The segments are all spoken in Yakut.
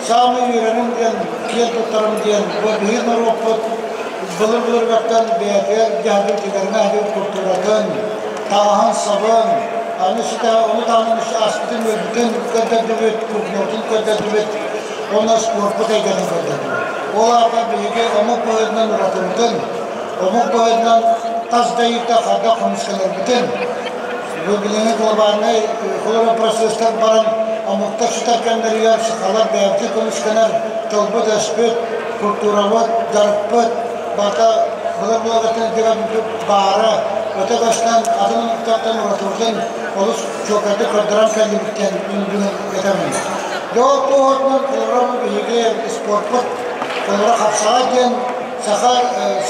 Саамай үөрэрим диэн, киэн туттарым диэн, бу биһиги норуоппут былыр-былыргаттан бэйэтигэр дьаһабыл тигэринэ аһыыр култууратын, таҥаһын-сабын, аны ситэ ону таһынан аспытын-үөлбүтүн көрдөрдүбүт, культуратын көрдөрдүбүт уонна спорпут эйгэтин көрдөрдүбүт. Ол аата биһиги омук быһыытынан уратыбытын, омук быһыытынан тас дайыыта хайдах көмүскэнэрбитин, бу билиҥҥи глобальнай холоро процесстар баран омуктар сүтэр кэмнэригэр сахалар бэйэбитин көмүскэнэр тылбыт-өспүт, культурабыт, дьарыкпыт барыта былыр-былыргыттан илдьэ баара өтө көстөн атын омуктартан уратыбытын олус чуолкайдык көрдөрөн кэллибит диэн мин бүгүн этэбин. Дьэ ол туоһутунан холобура биһиги спорпут холобура хапсаҕай диэн Саха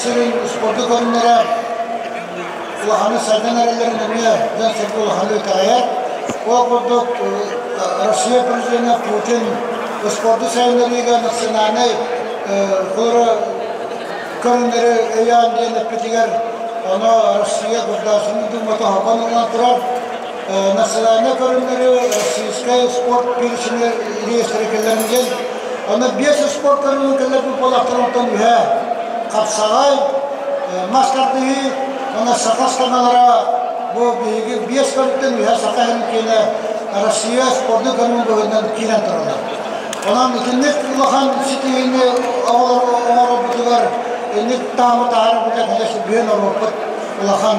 сирин спорду көрүҥнэрэ улаханы сайдан эрэллэрин эмиэ дьон-сэргэ улаханы итэҕэйэр. Ол курдук Россия президенэ Путин спорду сайыннарыыга национальнай холобура көрүҥнэри өйөөн диэн эппитигэр, ону Россия Государственнай Думата хопон ылынан турар. Национальнай көрүҥнэри российскай спорт переченигэр реестрэ киллэрин диэн. Онно биэс спорт көрүҥүн киллэрбит буоллахтар, онтон үһэ хапсаҕай, мас тардыһыы уонна саха станалара бу биһиги биэс көрүҥтэн үһэ саха иһин киэнэ Россия спордун көрүҥүн быһыытынан киирэн тураллар. Онон итинник улахан ситиһиини оҥорорбутугар инник таамы таһаарбыта конечно бүөн норуоппут улахан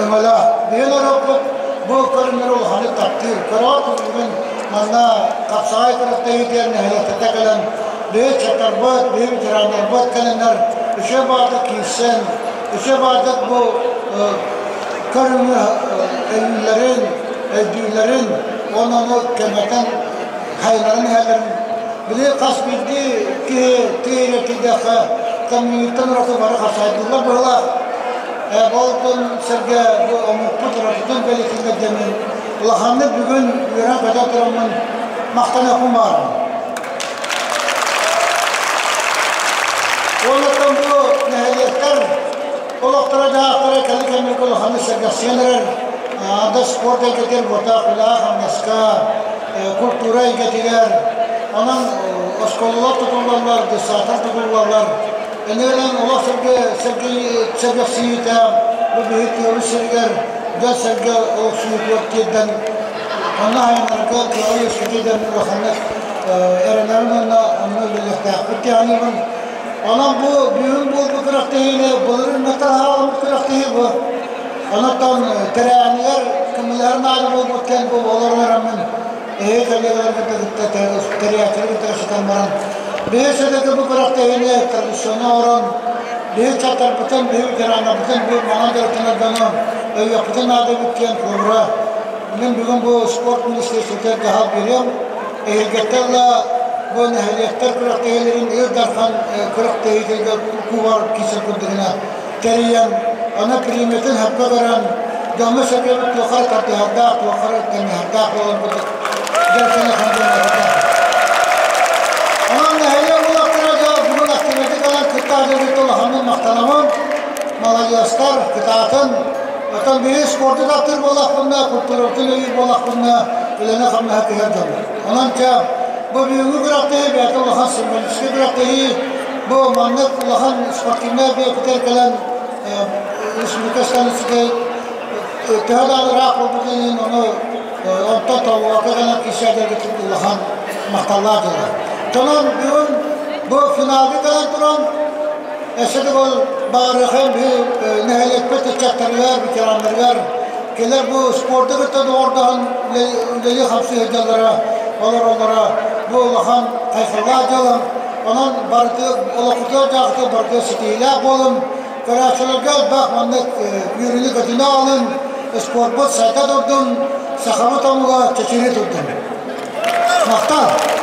өҥөлөөх. Бүөн норуоппут бу көрүҥнэри улаханнык таптыыр. Көрөҕүт бүгүн манна хапсаҕай күрэхтэһиитигэр нэһилиэктэртэ кэлэн биһи ыччаттарбыт, биһи ветераннарбыт кэлэннэр үчүгэй баҕатык киирсэн, үчүгэй баҕатык бу көрүҥү өйүүллэрин, өйдүүллэрин уонна ону кэмэтэн хайаларын иһэллэрин били хас биирдии киһи тиийэ тиийдэххэ коммуниттан ураты бары хапсайдыыллар быһыылаах. Болтун сэргэ бу омукпут уратытын бэлиэтииллэр диэммин улаханнык бүгүн үөрэн-көтөн тураммын махтаныахпын баҕарабын. Уоннаттан бу нэһилиэктэр олохторо-дьаһахтара кэлин кэмҥэ улаханнык сэргэхсийэн эрэр. Анда спорт эйгэтигэр буотах үлэҕэ-хамнаска, культура эйгэтигэр, онон оскуолалар тутуллаллар, детсадтар тутуллаллар. Энергиян олох сэргэ сэргэхсийиитэ бу биһиги тыабыт сиригэр дьон-сэргэ олохсуйуутугар тиэрдэн онно айаннарга кыаҕы үөскэтиэ диэн улаханнык эрэнэрин уонна онно үлэлиэхтээхпит диэҕинибин. Онон бу бүгүн буолбут күрэхтэһиини былырыын хаалбыт күрэхтэһии бу. Онон тэрээһинигэр көмөлөһөр наада буолбут диэн бу олорон эраммын эһиги коллегаларгын кытта тэрийээччилэри кытта сытан баран биһи сөдөгө бу күрэхтэһиини традиционно оҥорон биһи ыччаттарбытын, биһи ветераннарбытын бу манан дьарыктанар дьону өйүөхпүтүн наада эбит диэн холобура мин бүгүн бу спорт министерствотыгар дьаһал биэриэм. Эһиилгэттэн ыла бу нэһилиэктэр күрэхтэһиилэрин Ил Дархан күрэхтэһиитигэр кубар киирсэр курдугуна тэрийэн, аны премиятын сөпкө көрөн, дьоҥҥо-сэргэбит туохха эрэ тардыһардаах, туохха эрэ тэҥнэһэрдээх буолан курдук дьарыктана сылдьан Онон нэһилиэк уолаттара да бүгүн активнайдык ылан кытта дьоҥҥут улаханнык махтанабын. Маладьыастар, кытаатын. Оттон биһиги спорду таптыыр буоллахпына, культурабытын өйүүр буоллахпына, үлэни-хамнаһы кыһар дьоммут. Онон чэ, бу бүгүҥҥү күрэхтэһии бэйэтэ улахан символическай күрэхтэһии. Бу маннык улахан спортивнай объектар кэлэн республика станицата төһө да ыраах буолбутун иһин ону онтон толлубакка гынан киирсээдэргитин улахан махталлаах дьыала. Онон бүгүн бу финалга кэлэн туран өссө да ол баҕарыахайым биһи нэһилиэкпит ыччаттарыгар, ветераннарыгар кэлэр бу спорду кытта доҕордоһон үлэлии-хамсыы сылдьаллара, олороллоро бу улахан хайҕаллаах дьыала. Онон барыты олоххутугар-дьаһахтыгар барыта ситиһиилээх буолун, көрөөччүлэргэ элбэх маннык үөрүүнү-көтүүнү аҕалын, спорпут сайда турдун, сахабыт омуга чэчирии турдун. Махтал!